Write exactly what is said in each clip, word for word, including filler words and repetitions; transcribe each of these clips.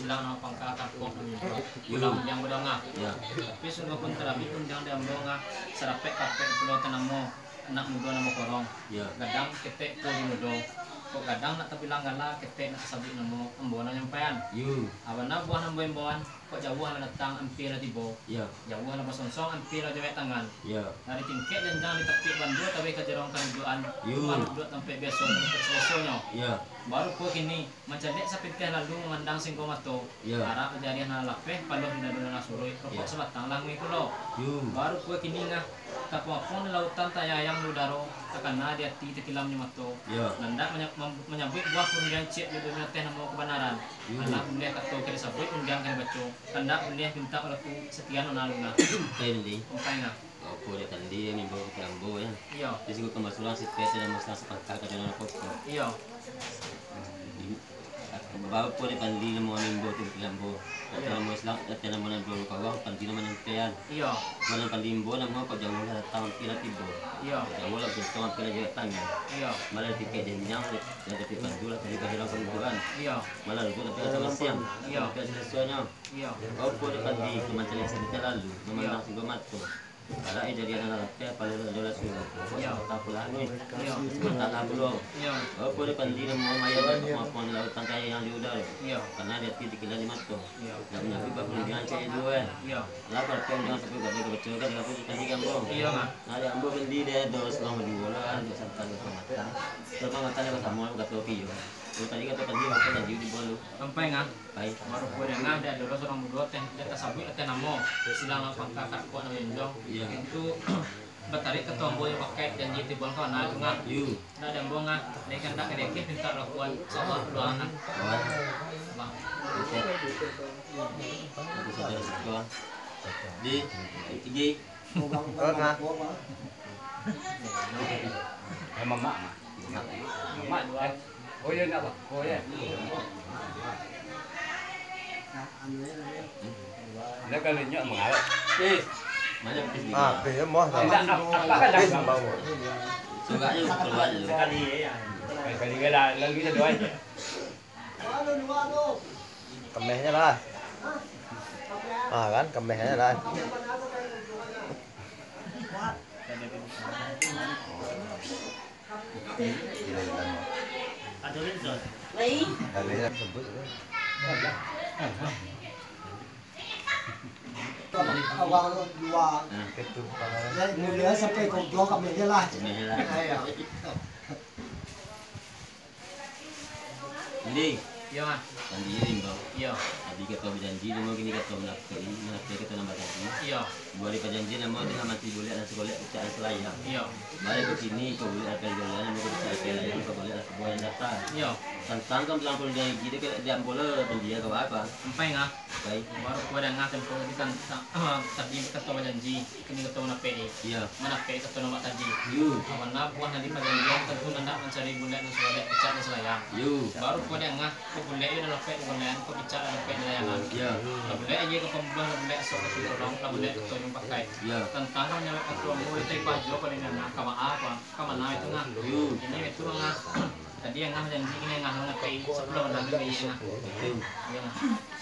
Bilang namo pangka, kampung, Yo. Pulang undiang badoa, Ngah. Yo. Tapi sungguahpun tarabih undiang di ambo, Ngah, sarapek-rapek pulo tanamo anak mudo nan bakorong. Yo. Gadang ketek ko di mudo. Kok gadang nak tabilang gala, ketek nak tasabuik namo, ambo nan manyampaian. Yo. Abana buah nan ambo imbauan, kok jauah lah datang, ampia lah tibo. Yo. Jauah lah basongsong, ampia lah jawek tangan. Yo. Dari tingkek janjang di tapiak bandua, tabeh ka jorong kadudukan. Yo. Rumah duduak tampek biaso, tampek salesonyo. Yo. Baru ko kini, mancaliak sapintiah lalu, mamandang singgo mato. Yo. Arak jariah nan lapeh, paluah di dado nan suruik, rokok Yo. Sabatang languih pulo. Yo. Baru ko kini, Ngah, tapuang-puang di lautan, tayang-ayang di udaro, takana di ati, takilam di mato. Yo. Nan ndak manya-, mam-, manyabuik buah parundiangan ciek di dunia teh namo kabanaran. Yo. Alah buliah kato ka disabuik, undiang ka dibaco. Kandak buliah pintak laku, sakian nona lu, Ngah. Baik, Pandi. Sampai, Ngah. Baa kok dek Pandi, yo, mimbau ka ambo, yo. Iyo. Di siko ka ambo surang, sipek teh namo sadang sapangka, ka namo pokok. Iyo. Baa kok dek Pandi, namo mimbau tu ka ambo. Iyo. Namo Islam, namo nan duo kawan, Pandi namo nan pean. Iyo. Malah Pandi imbau, namo kok jauah lah datang, ampia lah tibo. Iyo. Kok jauah lah basongsong, ampia lah jawek tangan. Iyo. Malah tingkek janjang, nan tapiak bandua, tadi ka jorong kadudukan. Iyo. Malah duduak tampek masiang-masiang. Iyo. Tampek salesonyo. Iyo. Baa kok dek Pandi, kok mancaliak sapintiah lalu, mamandang Iyo. Singgo mato. Arak jariah nan lapeh, paluah di dado nan suruik. Iyo. Sabatang pulang, Ngah. Iyo. Sabatang lah pulo. Iyo. Baa kok dek Pandi, namo maya di tapuang-puang di lautan, tayang-ayang di udaro. Iyo. Takana di ati, takilam di mato. Iyo. Ndak manyabuik buah parundiangan ciek di duo, eh. Iyo. Alah, kalau kau jangan sampai kau baco, kan, dengan putus Pandi ka ambo. Iyo, Ngah. Nah, di ambo Pandi deh, dos, lamo duo lah, dek sabatang, dos sabatang. Kalau makan, kalau samo, kato Pio. Kalau tadi kato Pandi, makan janji di bolu. Sampai, Ngah. Baik. Baru ko dek Ngah, dek ado surang mudo teh, dek tasabuik lah teh namo. Silang lah pangka, karak kuak namo junjuang. Iyo. Itu batarik kato ambo jo pakai janji tibo ka bana tu, Ngah. Yo. Ndak ado ambo, Ngah, dek kandak ka dek pintak lakuan, insyaallah, doa, Ngah. Doa. Bang. Oke. Oke, saudara semua. Di, tinggi. Oh, Ngah. Eh, mamak, Ngah. Mamak, eh. Oh, iyo, ndak apa. Oh, iyo. Ndak kalau nyok mangarap. Eh, mana pis ni? Ah, pis, moh. Ndak, apa, apa kan dah? Pis, bau. Suratnyo keluar dulu. Sekali, ya. Sekali, ya, lah, lalu kita doa aja. Kemehnyo lah. Ah, kan, kemehnyo lah. Baik. Awal dua. Nah. Jadi, mulia sampai kau dua kami je lah. Kami je lah. Ayo. Pandi. Iyo, Ngah. Pandi, iyo, imbau. Iyo. Tadi kato bajanji, namo kini kato manapek, manapek kato nan bajanji. Iyo. Buah di pajanjian, namo tangah mati bulek nan sagolek, picak nan salayang. Iyo. Baliak ka kini, ka bulek nan sagolek, namo ka picak nan salayang, ka bulek nan sabuah nan datang. Iyo. Tantang ka bilang pun janji, dek, dek ambo lah, Pandi, ka baa? Sampai, Ngah. Baik. Baru ko dek Ngah tempo tadi kan, ta-, tadi kato bajanji, kini kato manapek. Iyo. Manapek kato nan bak tadi. Yo. Apo nan buah nan di pajanjian, tantu nan nak mancari bulek nan sagolek, picak nan salayang. Yo. Baru ko dek Ngah, ko bulek yo lah dapek di golean, ko picak lah dapek di layangan. Yo. Lah bulek ajo ka pambuah, lah bulek asok ka tulolong, lah bulek ka tojung pakai. Yo. Tantang ka manyalek ka tuan, itu ipa jo paling Ngah, ka baa, ka baa itu Ngah. Yo. Ini itu Ngah. Tadi Ngah janji kini Ngah manapek, sapuluah bana lagi Ngah. Betul. Iyo, Ngah.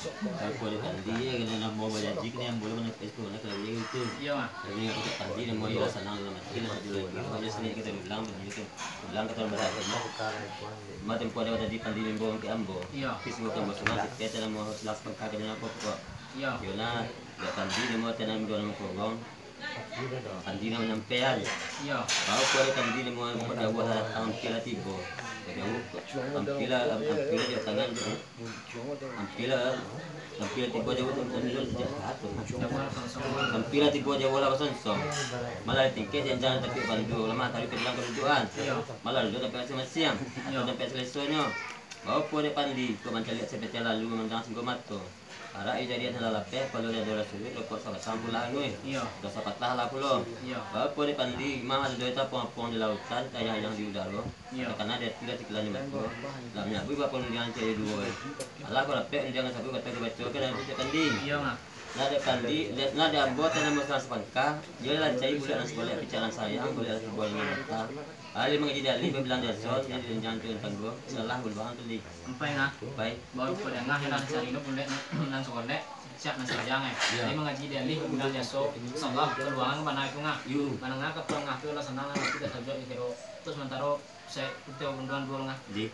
Kalau kuali tadi, ya, kena nambah bajanji, kena yang boleh mana Facebook, nak kena dia gitu. Iyo, Ngah. Tapi yang kita tadi, yang mau ilah sanang dalam hati, lah, dulu lagi. Kalau dia sini kita ulang, begitu. Ulang kita ulang lagi. Cuma tempo ada tadi Pandi membawa ke ambo. Iyo. Tapi semua kan bersenang, kita dalam mau selas pengkak dengan apa kok. Iyo. Yolah, ya Pandi dia mau tanam dua nama korong. Pandi nan manyampaian. Iyo. Baa kok dek Pandi nan ma-, kok jauah lah datang, ampia lah tibo. Kok jauah, ampia lah, am-, ampia lah jauah tangan tu. Ampia lah, ampia lah tibo jauah tu, ampia lah tibo jauah lah basongsong. Malah di tingkek janjang tapiak bandua, lah matahari ka bilang kadudukan. Iyo. Malah duduak tapiak masiang-masiang. Iyo. Atau tapiak salesonyo. Baa kok dek Pandi, kok mancaliak sapintiah lalu mamandang singgo mato. Arak iyo jariah nan lah lapeh, paluah di dado lah suruik, rokok sabatang pulang, weh. Iyo. Doso patah lah pulo. Iyo. Baa kok dek Pandi, mah ado duo tapuang-puang di lautan, tayang-tayang di udaro. Iyo. Takana di ati lah takilam di mato. Lah manyabuik buah parundiangan ciek di duo, weh. Alah, kok dapek undiangan sabuik kato dibacokan, ado tu cek Pandi. Iyo, Ngah. Nah, dek pandi, dek, nah, dek ambo, tanah musang sapangka, dia lah cari budak nan sakolek, picak nan sayang, budak nan sabuah dengan mata. Alih mangaji di alih, babilang di aso, dia di janjang turun tanggo, salah buluang tu di. Ampai, ngah. Ampai. Baru ko dek ngah, lah cari lo budak nan, nan sakolek, picak nan sayang, eh. Iyo. Alih mangaji di alih, babilang di aso, salah buluang bana itu, ngah. Yo. Manangah ka tangah tu lah sanang, lah, kita sajo di kiro. Terus sementara, saya, kita unduan dulu, ngah. Di.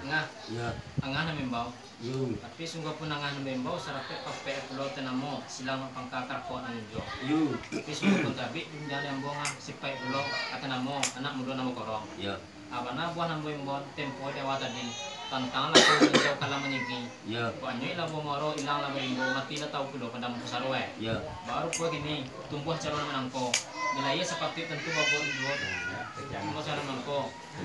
Angah. Yo. Angah nan maimbau. Yo. Tapi sungguahpun angah nan maimbau, sarapek papek pulo tanamo, silang mak pangka karakok nan unjuang. Yo. Tapi sungguahpun tabik, jangan diambo angah, sipaik pulo, kata namo, anak mudo namo korong. Yo. Abana buah nan ambo imbau tempo di awal tadi, tantang lah kau manjauh kalam manyigi. Yo. Kok anyuik lah bamuaro, ilang lah barimbo, mati lah tahu pulo padang mangko saruai. Yo. Baru pulo kini, tumbuah caro nan manangko. Bila iyo sapatuik tantu babuat duo, tumbuah caro nan manangko.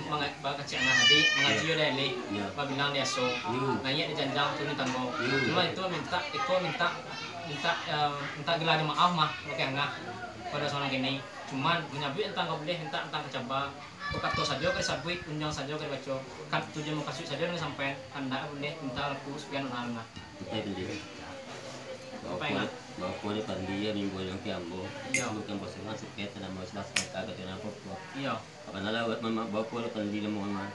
Manga-, bakacik angah tadi, mangaji yo di alih, yo, babilang di aso, yo, naiak di janjang, turun di tanggo. Yo. Cuma itu mintak, iko mintak, mintak, eh, mintak gila di maaf mah, bakeh angah. Pado saurang kini, cuman manyabuik tantang ka bulih, mintak tantang ka caba. Bakato sajo ka disabuik, unjuang sajo ka dibaco. Kan tujuan mukasuik sajo nan disampaian, kandak bulih minta laku sapian nan alun. Batua, Pandi. Batua, Pandi, yo, minggu nan ka ambo. Iyo. Bukan bos urang, sakik, tanah mau silah, sakik, kata nan pokok. Iyo. Apa nala, buat mama, batua, Pandi, namo mama.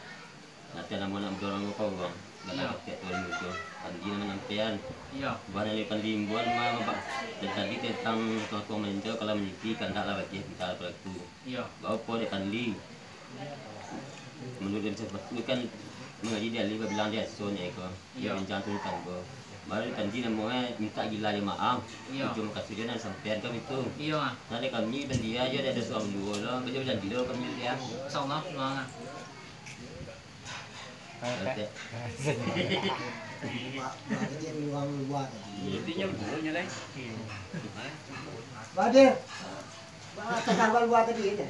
Nanti namo nak mendorong kau, bang. Iyo. Batua, Pandi, namo nampian. Iyo. Bukan dari Pandi, bukan mama, Pak. Dan tadi tentang tuan-tuan meninjau, kalau menyipi, kandak lah bagi kita pelaku. Iyo. Batua dek Pandi. Menurut den, sabab tu kan mangaji di alih, babilang di aso nyo ko. Iyo. Di janjang tu kan ko. Baru Pandi namo e minta gila jo maaf. Iyo. Tujuan mukasuik nan sampean kan itu. Iyo, ah. Nah, dek kami Pandi ajo ado surang duo lo, bajo bajanji lo kami dia. Insyaallah, bang. Oke. Mak, mak kecil urang lua tadi. Intinyo duo nyo lai. Badir. Ba-, tangah balua tadi, ya.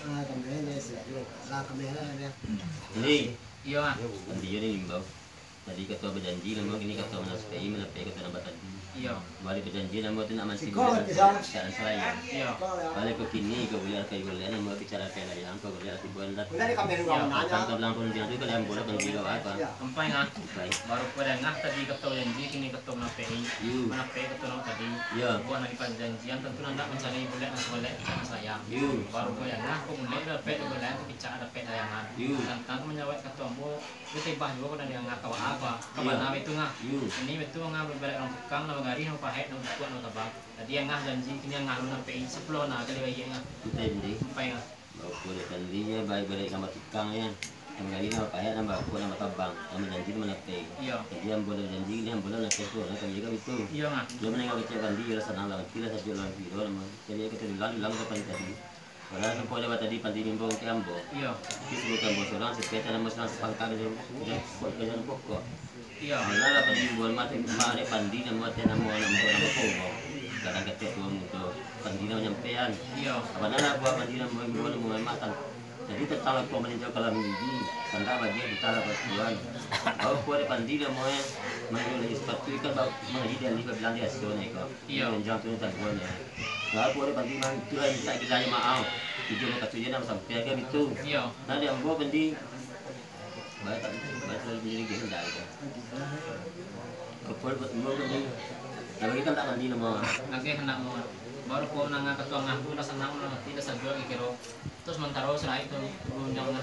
Ah, kamera, ya, siap, ya. Lah, kamera, ya. Ni. Iyo, ah. Pandi yo ni imbau. Tadi kato bajanji, namo kini kato manasukai, manapeh kato nan batadi. Iyo. Bari bajanji, namo tu nak mansi. Siko, bulan, tiga. Saan salai. Iyo. Bari ko kini, ko buliah kai buliah, namo bicara kai layang, ko buliah ati bulan dah. Bulan ni kamera. Iyo. Urang nanya. Tang ka bilang pun dia tu, kalian boleh Pandi lo apa? Iyo. Ampai, ah. Baik. Baru pada ngah tadi kato janji, kini kato manapeh. Yo. Manapeh kato nan tadi. Yo. Buah nan dipajanjian tantu nandak mancari bulek nan sabalek, nan sayang. Yo. Baru ko yang ngah, ko bulek dapek di bulek, ko picak dapek dayangan. Yo. Tantang tu manjawab kato ambo, yo tibah juo ko dari ngah ka waah ko, ka bana itu ngah. Yo. Ini betul ngah babalek urang tukang, nan bagarih, nan bapahek, nan bakuak, nan batabang. Tadi ngah janji, kini ngah alun napek, sapuluah nah kali bayi ngah. Ampai, Pandi. Ampai ngah. Batua dek Pandi, yo, baik-baik samo tukang, yo. Nan bagarih, nan bapahek, nan bakuak, nan batabang, nan bajanji, nan manapeh. Iyo. Jadi, ambo lah bajanji, ini ambo lah manapeh tu, lah, kan, iyo kan itu. Iyo, ngah. Iyo, maningga kecek Pandi, iyo lah sanang lah, mati lah sajo lah, kiro lah, mah. Jadi, kata dulang, dulang ka Pandi tadi. Walau sampai lewat tadi Pandi ngimbau ka ambo. Iyo. Tapi sabuik ambo surang, sakik, tanah musang sapangka, ka jalan pokok, ka jalan pokok. Iyo. Alah, lah, Pandi buat mati, mari Pandi namo, teh namo, namo, namo, namo. Kadang ketek tua mudo, Pandi namo nyampean. Iyo. Apa nala buat Pandi namo, namo, namo, matan. Jadi, tentang lakuan meninjau kalam gigi, kandak bagi kita lah buat tuan. Baru kuat Pandi namo, eh, menurut lagi sepatu ikan, baru mengaji di alih babilang di aso ni, kau. Iyo. Jangan turun tangguan, ya. Baru kuat Pandi, memang itulah minta kita aja maaf. Tujuan kata tujuan nak sampai ke itu. Iyo. Nah, di ambo Pandi, Baik, tak, baik, selalu menjadi geng, dah, gitu. Kepol buat semua, kan, dia. Nah, bagi kan tak mandi nama. Oke, hendak mau. Baru ko nangah ketua ngah tu, lah sanang, lah mati, lah sajuak, kiro. Terus sementara selain tu, belum jangan.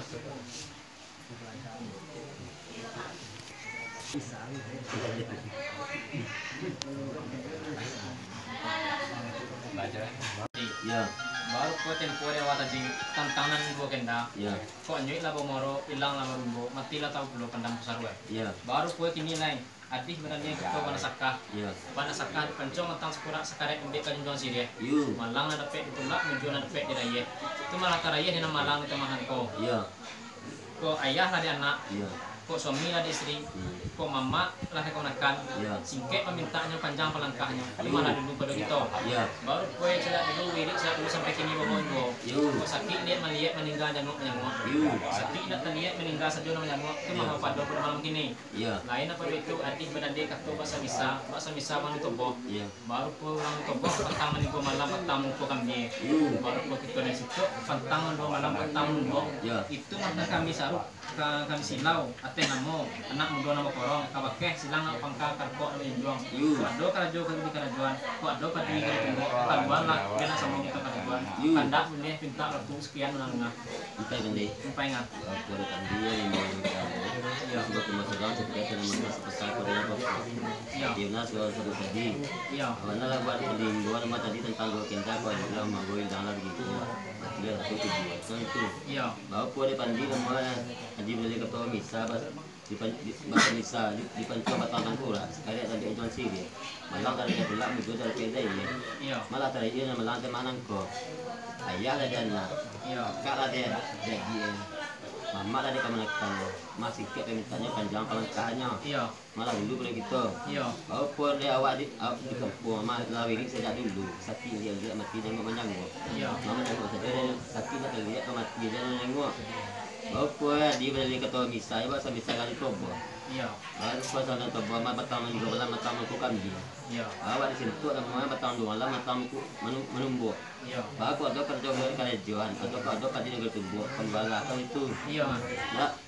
Ya. Baru ko tempo di awal tadi, tantangan dua kenda. Ya. Kok nyuik lah bamoro, ilang lah barumbo, mati lah tahu pulo pandam pusar, weh. Iya. Baru kue kini lai, adih baraniah kito banasakah. Iya. Banasakah dipancong mantang sakurak sakarek umbek ka junjuang siriah. Iyo. Malang nan dapek ditulak, mujua nan dapek diraiah. Itu malah taraiah di nan malang di tamahan ko. Iya. Kok ayah lah di anak, Iyo. kok suami lah di isteri, Hmm. kok mamak lah di kamanakan. Iyo. Singkek pamintaannyo, panjang palangkahnyo. Iyo. Malah dulu pado kito. Iyo. Baru kue caliak dulu, wirik caliak dulu sampai kini bawa juo. Iyo. Kok sakik liek maliek, maningga jangok manjangok. Iyo. Sakik indak taliek, maningga sajo nan manjangok. Tu Iyo. maha pado pado malam kini. Iyo. Lain apo itu, adih badandai kato bakso misa, bakso misa urang toboh. Iyo. Baru pulang toboh, patang manigo malam, patang mangko kambia. Hmm. Baru pulang kito dari situ, patang duo malam, patang mangko. Ya. Itu mah kami saruah, ka-, kami silau, ateh namo, anak mudo namo korong, ka bakeh, silang nak pangka, karpok nak junjuang. Hmm. Kok ado karajo ka dikarajoan, kok ado padi ka ditumbok, kaluan lah, biar nak samo kito karajoan. Hmm. Kandak buliah pintak laku sakian manangah. Sampai kan, Di? Sampai ngah. Aku ada tadi ya, yang mau nikah. Iya. Sebab rumah sedang, saya tidak akan meminta sebesar pada yang bapak. Iya. Dia nak segala satu tadi. Iya. Awalnya lah buat pending, dua nama tadi tentang dua kenda, apa juga, manggo yang dalam gitu. Dia satu tujuh, macam itu. Iya. Baru pun ada pandi nama, tadi boleh ketua misa, pas Di pan-, di, bakso misa, di, di pancuang batang tangkurak, sakali sampai incuang siriah. Malang tarakhir pulak, mudo tarakhir dah ini. Iyo. Malah tarakhir nan malang teh manangko. Ayah lah di anak. Iyo. Akak lah di, di agiah. Mamak lah di kamanakan. Masih kek pamintannyo panjang palangkahnyo. Iyo. Malah dulu pado kito. Iyo. Baru pun di awak di, awak di kampuang, mamak lah wirik sajak dulu. Sakik liak-liak mati jangok manjangok. Iyo. Mamak jangok sajo, sakik nak liak ka mati jan manjangok. Baru pun di bali kato misa, bakso misa kali toboh. Iyo. Baru puasa nan toboh, ma-, batang minggu malam, batang mangko kambia. Iyo. Awak disentuak namonyo batang duo malam, batang mangko manu-, manumbok. Iyo. Baru kok ado karajo karajoan, ado kok ado padi nagari tumbok, pambalasan itu. Iyo. Nak,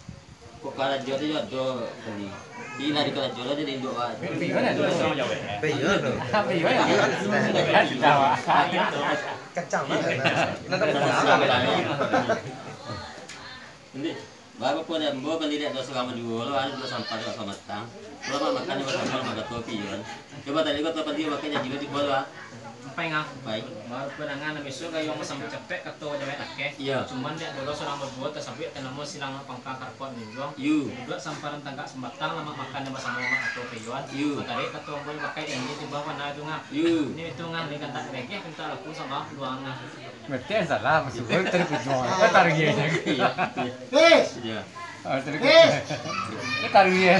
kok karajo tu ado kali. Ina di karajo lah jadi induak, Pak. Iyo tu. Kacang banget. Nanti Baru pun ambo kan liek dua surang baduo lo, ado duo sampah, duo sampah matang. Kalau mak makan, duo sampah, mak gato pion. Cubo tadi kau tahu dia makan jadi tibo lo, ah. Sampai ngah. Sampai. Baru pun angan, biso gayuang basambut capek, kato jawek lakeh. Iyo. Cuman dek dulu surang baduo tasabuik ka namo silang pangka karpot ninjuang. Iyo. Duduak samparan tagak sambatang, lamak makan dan basamo mak gato pion. Iyo. Matarik kato ambo pakai ini tibo panah tu ngah. Iyo. Ini itu ngah, ni kandak regeh, pinta laku sama dua ngah. Berarti yang salah, maksud gue tadi kujual, kan taruh dia aja. Pis! Iya. Oh, tadi kujual. Kan taruh dia.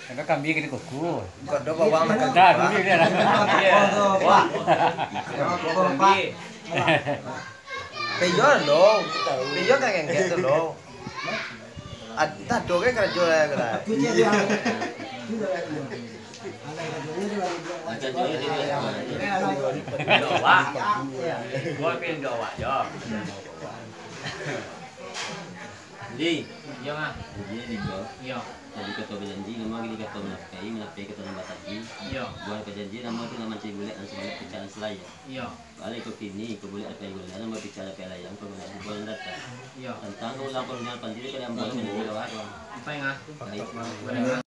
Ado kambing kena kuku. Kok ado bawang nak Dah, kena dulu dia lah. Wah. Peyo lo. Peyo kan ngengket tu lo. Ad-, tak ado kan karajo lah, kan? Doa. Gua pin doa, yo. Di. Yo, Mak. Di, di, Bro. Yo. Tadi kato bajanji, namo lagi dikato manapai, manapai kato nan batadi. Iyo. Buah bajanji, namo tu nak mancari bulek nan sabalek picak nan salayia. Iyo. Baliak ko kini, ko bulek dapek gula, namo picak dapek layang, ko bulek bubur nan datang. Iyo. Tantang ko ulang ko rundiang pandiri, ko diambo nan mandiri awak. Sampai ngah. Baik. Baik.